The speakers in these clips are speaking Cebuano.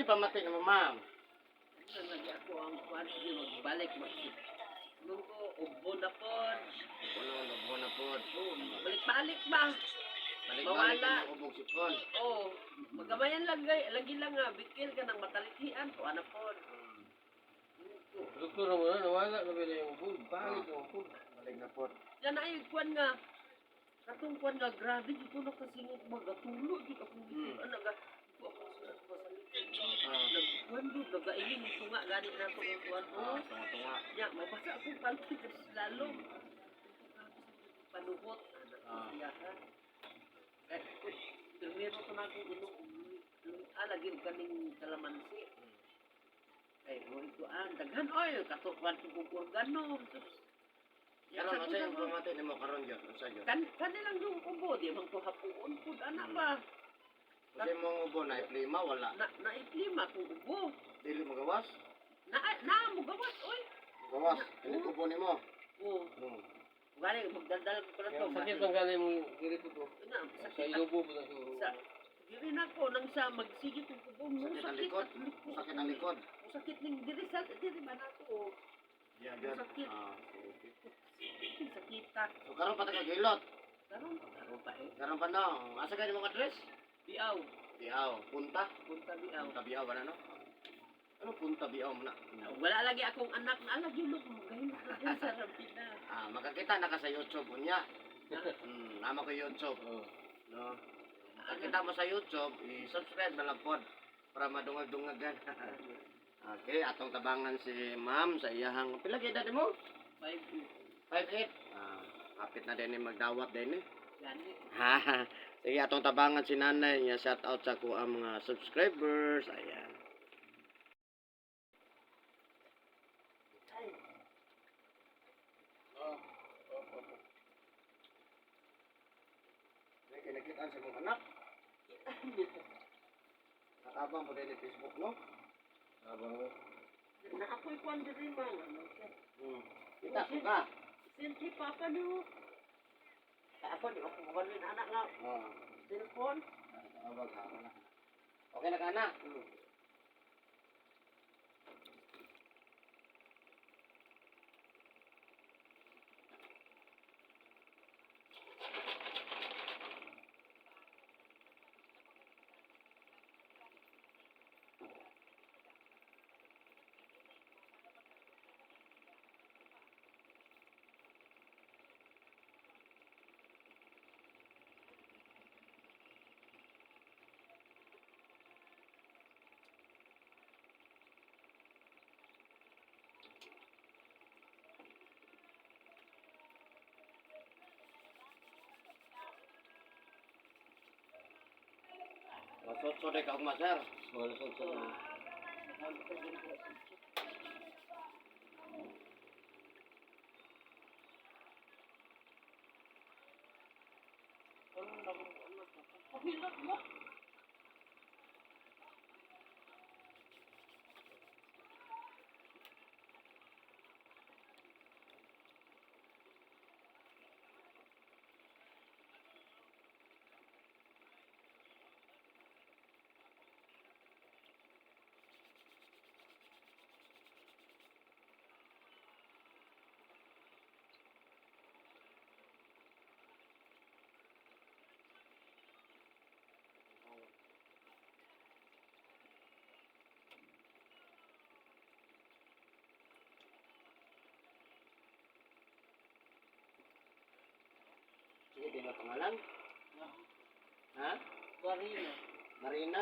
pamati nimo, ma'am? Ano lagi ako ang kuan, sige magbalik magsip. Nung ko ubo na pod. Uno, lubo na pod. Oh, balik-balik ba? Balik-balik Mawala. na ubog sipon. Oh, magamayan lang gay, lagi lang nga bikil ka ng matalikhian to ana pod. Doktor mo na, nawala na ba yung ubod? Balik ang ubod. Balik na pod. Yan ay kuan nga katong kuan nga grabe jud ko nakasingot magatulo jud ako ana ga ko ako sa sa likod. Nagkuan jud nagailing tunga gani nato ang kuan oh. Tunga-tunga. Nya mabasa akong panty kasi lalo. Panuhot anak ko siya ha. Eh, primero to na akong inom. Ah, lagi og kaning kalamansi. Kay mo ikuan daghan oy kato kuan kung organo. Sus. Karon unsa yung pamati nimo karon jud? Unsa jud? Kan kanilang yung ubo di man ko hapuon pud ana ba. Unsa imong ubo na iplima wala? Na naiplima kung ubo. Dili magawas? Na na mo gawas oy. Gawas. Dili ubo nimo. Oh, gani magdaldal ko na to. Kaya sakit ang gani mong diri po to. Na, Sa sakit ilubo po na siguro. sa diri na ko nang sa magsige kong ubo mo Sakit ang sakit likod. at liko. Sakit ang likod. Mo sakit ning diri sa diri ba na to. Yeah, jud. Sakit. Okay. Sakita. So karon pa ta kagilot. Karon pa karon pa eh. Karon pa no. Asa ka nimong address? Biaw, Biaw, Punta. Punta Biaw. Punta Biaw ba na no? Ano Punta Biaw mo na? Wala lagi akong anak na lagi mo gahilot na diri sa Rampina. Makakita na ka sa YouTube unya. Nama ko YouTube. Oh. No. Makakita mo sa YouTube, i-subscribe na lang pod para madungag-dungagan. Okay, atong tabangan si ma'am sa iyahang pila kay edad mo? 5 58. Hapit na din ni magdawat din eh. Gani. Ha. Sige, atong tabangan si nanay niya, shout out sa ko ang mga subscribers. Ayan. Ay, Oh. Sige, kinakitaan sa mong anak. Nakabang po din ni Facebook, no? Habang mo. Na ako'y kwan diri man ano siya. Kita ko ka. Sinti papa no. Ako di ako kuwan rin anak nga cellphone. Abag ha. Wala. Okay na ka na. Masot-sot ka ugma, sir. Wala sa sa. Pahilot mo. Sige, di na pangalan. Ha? Marina. Marina?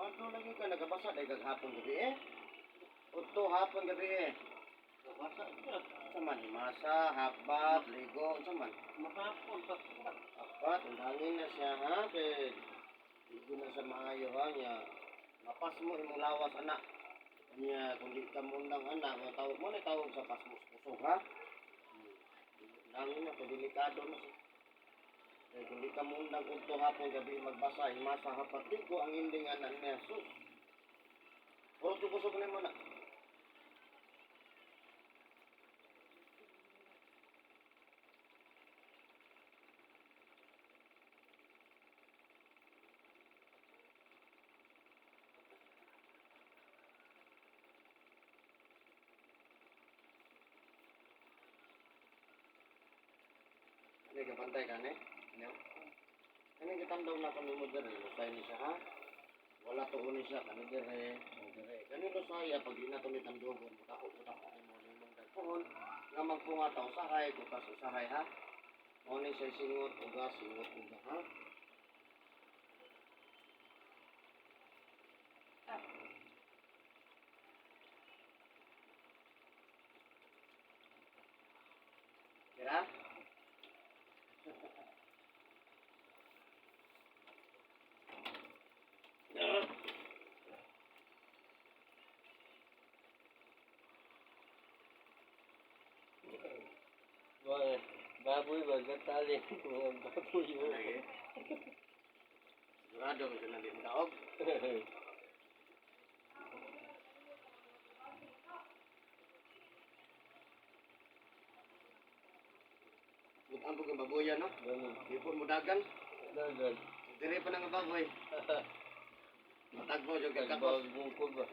Sigurado lagi ka nagabasa dahil kag hapon gabi eh. Udto hapon gabi eh. Basa siya. Sa man himasa, habat, ligo, sa man. Mahapon pa. Apat, undangin na siya ha, kay ligo na sa maayo ha niya. Mapas mo imong lawas anak. Niya kung di ka mundang anak, matawag mo na tawag sa pasmos kusog ha. Undangin na kay delikado na siya. Kay kung di ka mundang udto hapon gabi magbasa, himasa hapat ligo ang inding anak niya. Sus. Puro kusog na mo na. Ano ka pantay ka ni? Ano? Ano gitandaw na kami mo dere, lusay ni siya ha? Wala to ni siya kani dere, o dere. Kani lusay pag di na to ni tandugon, mutako mutako ni mo nimong dagpoon nga magpunga ta usahay, kutas usahay ha. Mo ni siya singot uga, singot uga ha. Kira? Baboy ba? Gatali. Mga baboy mo. Lagi. Sigurado mo na din daog. Butang po kang baboya no? Ganun. Di po mo dagan. Dagan. Dire pa na nga baboy. Matagbo jud ka tapos. Tagbag bungkod ba?